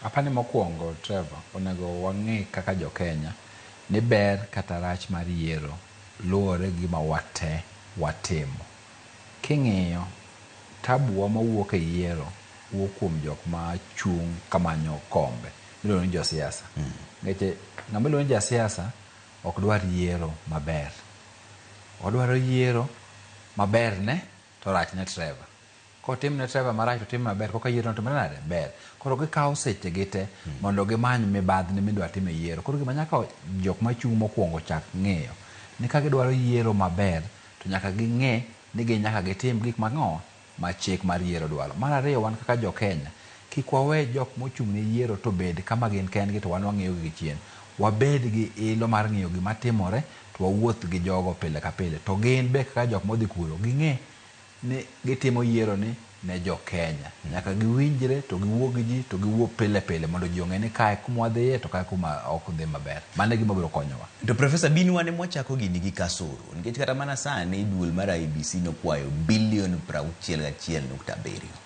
Apani mokwongo, Trevor, onego wang'e kaka jo Kenya ni ber kata rach mar yiero luwore gi gima wate watimo. King'iyo tabuwa mawuok e yiero wuok kuom jok ma chung' kamanyo kombe miluongo ni josiasa. Nikech ng'ama iluongo ni jasiasa ok dwar yiero maber. Odwaro yiero maber ne to rach ne Trevor. Kotim ne Trevor marach to tim maber koka yiero no timre nade? Ber. Koro gikawo seche gi te mondo gimany mibadhni midwa tim e yiero. Koro gima nyaka jok machung' mokwongo chak ng'eyo ni ka gidwaro yiero maber to nyaka ging'e ni gin nyaka gitim gik mang'o ma chik mar yiero dwaro. Mar ariyo wan kaka jo Kenya kik wawe jok mochung' ne yiero to bed kama gin kendgi to wan wang'iyo gi chien. Wabed gi ilo mar ng'iyo gima timore to wawuoth gi jogo pile ka pile. To gin be kaka jok modhi kuro ging'e ni gitimo yiero ni ne jo Kenya. Nyaka giwinjre to giwuo gi ji to giwuo pile pile mondo ji ong'e ni kae kuma wadhiye to kae kuma ok dhi maber. Mano e gima biro konyowa. To Profesa bin wan ema wachako gini gi kasoro nikech kata mana sani duol mar IEBC nokwayo bilion 61.7.